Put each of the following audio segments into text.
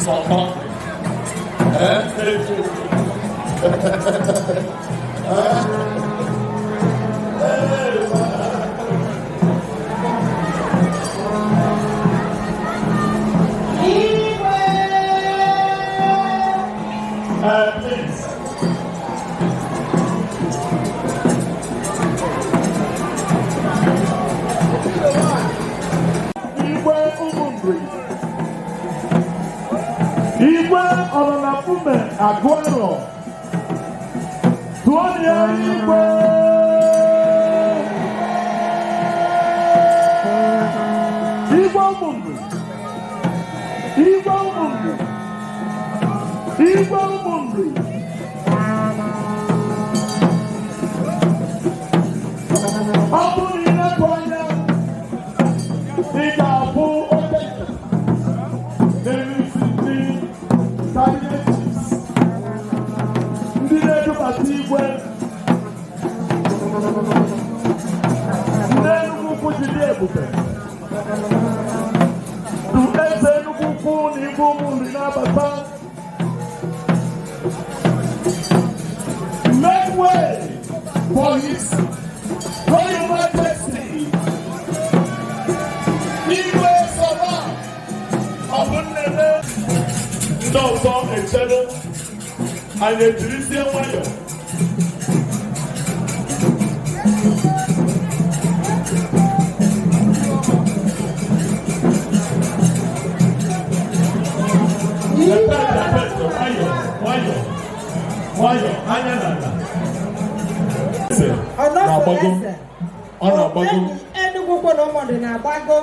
Sọkọ. Ee, na-efu. Igwe! Please. Igwe Ụmụnri. Igwe Ọnọnafume Agụarọ. Tụọ ya igwe. Igwe Ụmụnri. Igwe Ụmụnri. Igwe Ụmụnri. Ọ bụrụ na ị na-ekwu anya, ị ga-abụ oke n'elu isi ndị cabinet chiefs, ndị na-edubata igwe, ndị Enugu Ukwu ji dị ebube. Du eze Enugu Ukwu na igwe Ụmụnri na-abata. Make way for His Royal Majesty Igwe Sọba. Ọ bụ nnene ndị ọzọ echere, anyị ejirizie nwayọọ. Nwayọọ, nwayọọ, nwayọọ, anya n'ala. Eze na-agbago, ọ na-agbago. Enugu Ukwu na Ụmụnri na-agbago.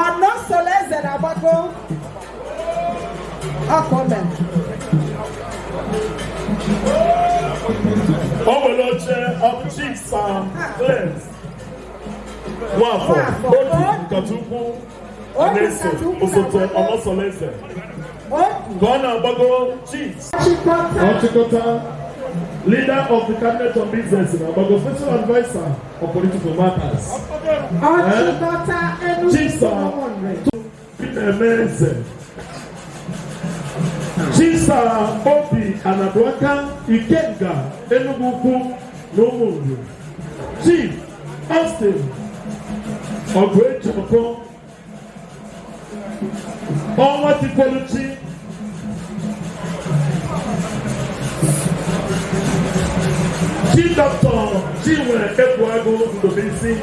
Ọnọsọlọ eze na-agbago. Ọkụ mere. O nwere oche ọ bụ Chief Sam Clef Nwafọ Obi Nkata Ukwu na-eso osote Ọnọsọlọ eze Obi. ka ọ na-agbago. Chief Chịkọta. Ọchịkọta, leader of the cabinet on business na-agbago, special adviser on political matters. Ọchịkọta Enugu Chief Ukwu na Sir Ụmụnri. Chinemeze, Chief Sir Obi Anaduaka, Ikenga Enugu Ukwu na Ụmụnri. Chief Austin Ọgụechọkọ, Ọnwa Tikweluchi. Chief Dr. Chinwe Ebuagụ Ndobisi,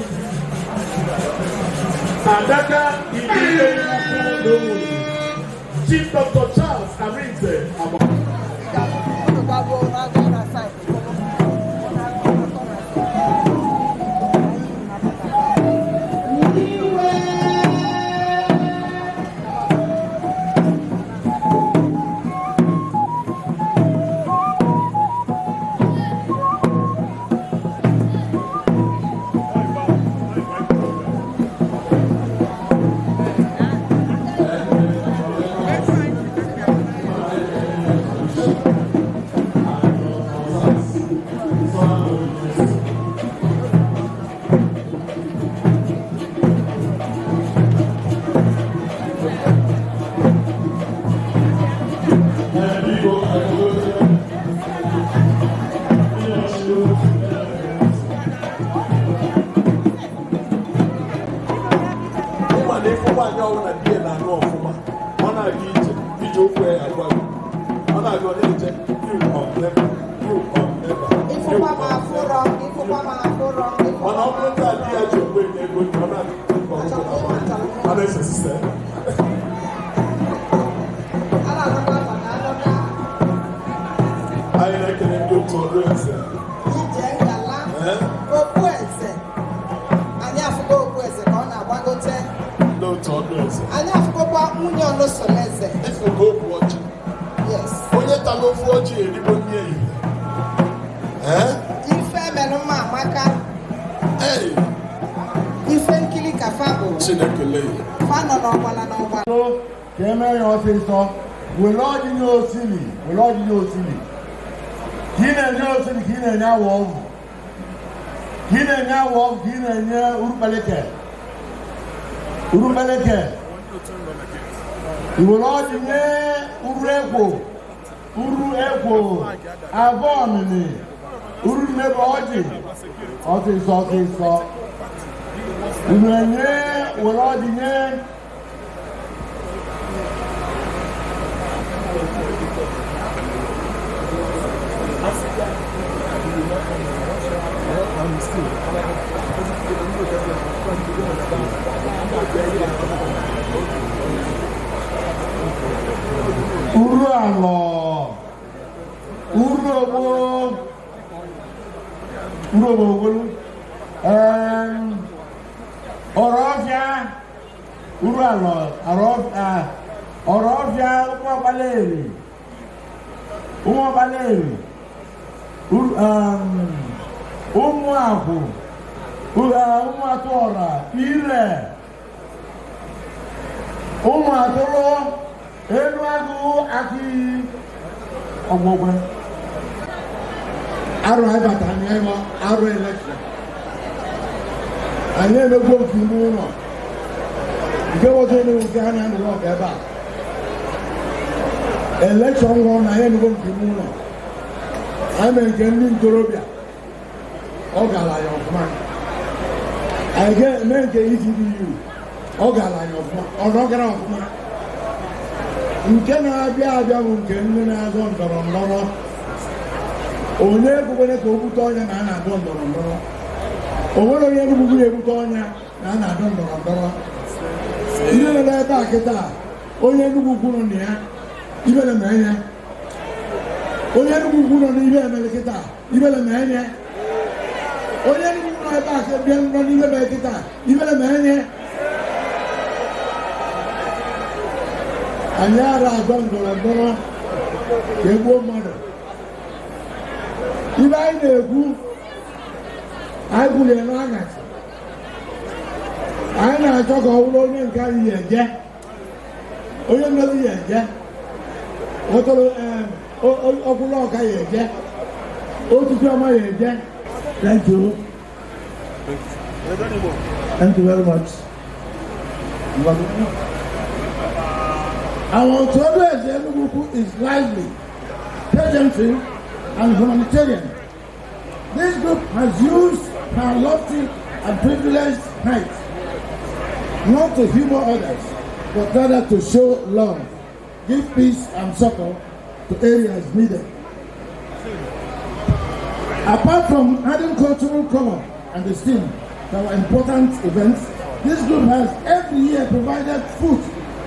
Adaka Ibi Enugu Ukwu na Ụmụnri. Chief Dr. Charles Arinze Agba. Unu garuo na-aga na side. Igwe! Ịma na ife nwaanyị ọbụla di ya na-anụ ọfụma, ọ na-aga ije ije, okwu ya agwago, ọ na-aga, ọ na-eje you on never, you on never, you Ịfụkwa m on afụrọ, ịfụkwa m afụrọ. Mana ọ bụrụ na di ya ji onwe ya ego, ọ na-aga, ọ na-ese sise. A na-anụkwa afa na anụka. Anyị na-ekele ndị otu ọrụ eze. Ije ngala. Ee. Okpu eze. Anyị afụgo okpu eze ka ọ na-agbagote. Ndị otu ọrụ eze. Anyị afụgokwa nwunye ọnụsọlọ eze. Ifugo okwu ọjị. Yes. Onye tara ofu ọjị erigbo nri ehihie. Ee. Ife emelụ mma amaka. Ee. Ife nkiri ka fa bụ. Chineke lee. Fa nọ n'ọgbala n'ọgbala. Ka eme ya ọsịsọ, were ọjị nye osili, were ọjị nye osili. Ka ị na-enye osili, ka ị na-enye awa ọgwụ, ka ị na-enye awa ọgwụ, ka ị na-enye urukpeleke, urukpeleke. Iwere ọjị nye uru ekwo, uru ekwo, abụọ ọmịmị, uru nnebe ọjị, ọsịsọ ọsịsọ. Unu enye were ọjị nye. Uru alọ, uru ogbo, uru ogbo ogolu, ọrọfịa, uru alọ, ọrọfịa, ụmụ ọkpalaeri, ụmụ ọkpalaeri, ụmụ akwụ, ụmụ atụọra, ire, ụmụ atụrụ, elu agụ, akụ iyi, ọgbọgwe. Arụ anyị batara n'ime arụ election. Anyị emegbu nke ime ụlọ. Nke nwoke emegbu nke ha na-anụrụ ọgụ ebe a. Election nwụrụ na anyị emegbu nke ime ụlọ. Anyị mere nke ndị ntorobịa. Ọ gara anyị ọfụma. Anyị ga-eme nke ETBU. Ọ gara anyị ọfụma. Ọ nọ gara ọfụma. Nke na-abịa abịa bụ nke ndị na-azọ ndọrọ ndọrọ. Onye ekwukwere ka o bute ọnya na a na-adọ ndọrọ ndọrọ. O nwere onye Enugu ya ebute ọnya na a na-adọ ndọrọ ndọrọ. Ihe nọ n'ebe a kịta, onye Enugu kwuru na ya, ibele ma enye. Onye Enugu kwuru nọ n'ihe emere kịta, ibele ma enye. Onye Enugu nọ ebe a bịa nọ n'ihe mere kịta, ibele ma enye. Anyị ara agba ndọrọ ndọrọ ka egbuo mmadụ. Ibe anyị na-ekwu, anyị kwuru ya n'anyasị. Anyị na-achọ ka ọ bụrụ onye nke anyị ya eje, onye mmeri ya eje, ọtụrụ ọkwụrụ ọka ya eje, otutu ọma ya eje. Thank you. Thank you very much. Our Otodo Enugu is lively, pageantry, and humanitarian. This group has used her lofty and privileged height not to humor others, but rather to show love, give peace and succor to areas needed. Apart from adding cultural color and esteem to our important events, this group has every year provided food,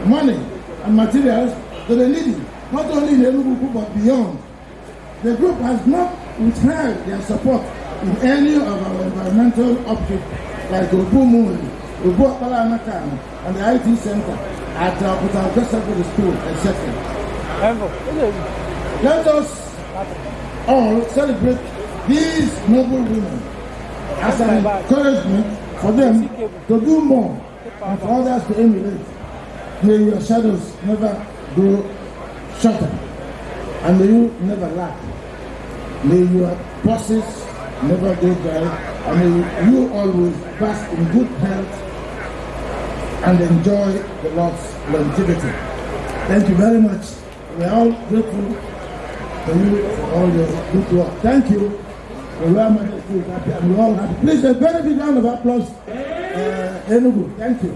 money, and materials to the needy, not only in Enugu but beyond. The group has not withheld their support in any of our environmental objects like Obu Obu Akpala Anakan, and the IT Center at Okuta Secondary School, etc. Let us all celebrate these noble women as an encouragement for them to do more and for others to emulate. May your shadows never grow shorter, and may you never lack. May your purses never go dry, and may you always bask in good health and enjoy the Lord's longevity. Thank you very much. We are all grateful to you for all your good work. Thank you. The Royal Majesty is happy, and we're all happy. Please, a very big round of applause. Enugu, thank you.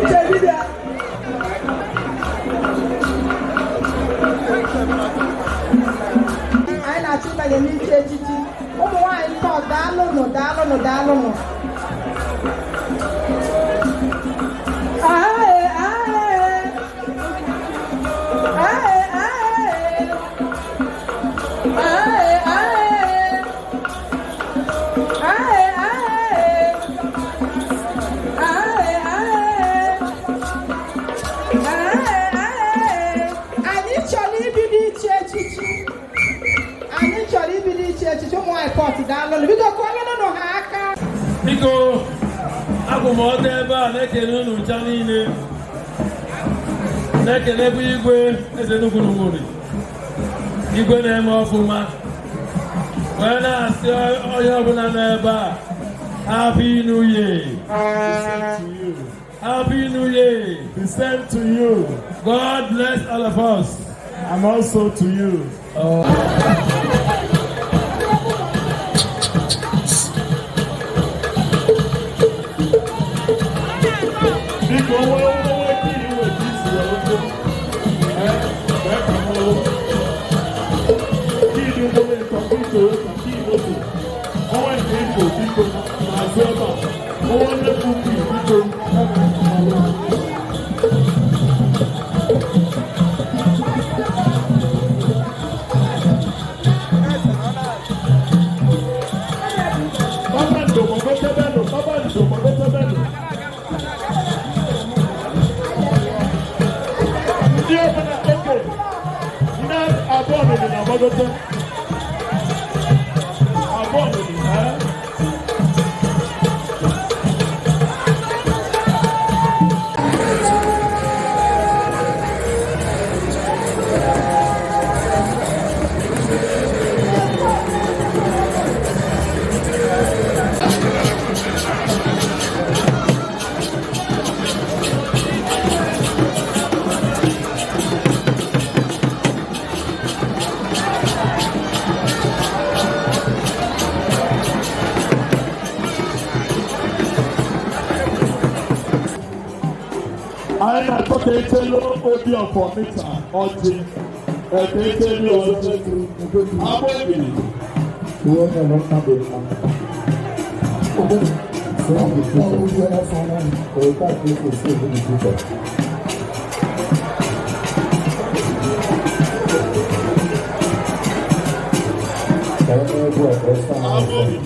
Uche dibịa. Anyị na-achọ ịbanye n'ichi echichi. Ụmụ nwaanyị ndị ọ, daalụnụ, daalụnụ, daalụnụ. Ae, ae. Ae, ae. Ae, ae. Ae, ae. Ae, ae. Ae, ae. Anyị chọrọ ibido ichi echichi. Anyị chọrọ ibido ichi echichi. Ụmụ nwaanyị court, daalụnụ. Biko kụọrọnụ ha aka. Biko. Biko, akwụ m ọtọ ebe a na-ekele unu ncha niile, na-ekelekwa igwe eze nnukwu n'Ụmụnri, igwe na-eme ọfụma, wee na-asị onye ọbụla nọ ebe a, Happy New Year. The same to you. Happy New Year. The same to you. God bless all of us. And also to you. Biko, nwa nwa ka iwe ka isi were ụkwụ. Ee, mee ka m hụ. Kii dị ụgbọelu ịtọ, kii Toyota, kii moto. Ọnwa nke ifo, biko, n'azụ ebe a. Ọnwa nnekwu kii, biko, ebe a. Kpakpando gbagotebenu, kpakpando gbagotebenu. Ndị ọbụla oke, ndị abụọ nọdụ na-agbagote. Abụọ nọdụ, ee. Anyị na-atọ ka echelu obi ọfọ mita ọjị. Eke echelu ọjị. Agbóbi. Ihe mere nna dị mma. Otu a ka esi esi ebu. Ka anyị mee egwu a ka ọ saa ahụ. Agbóbi.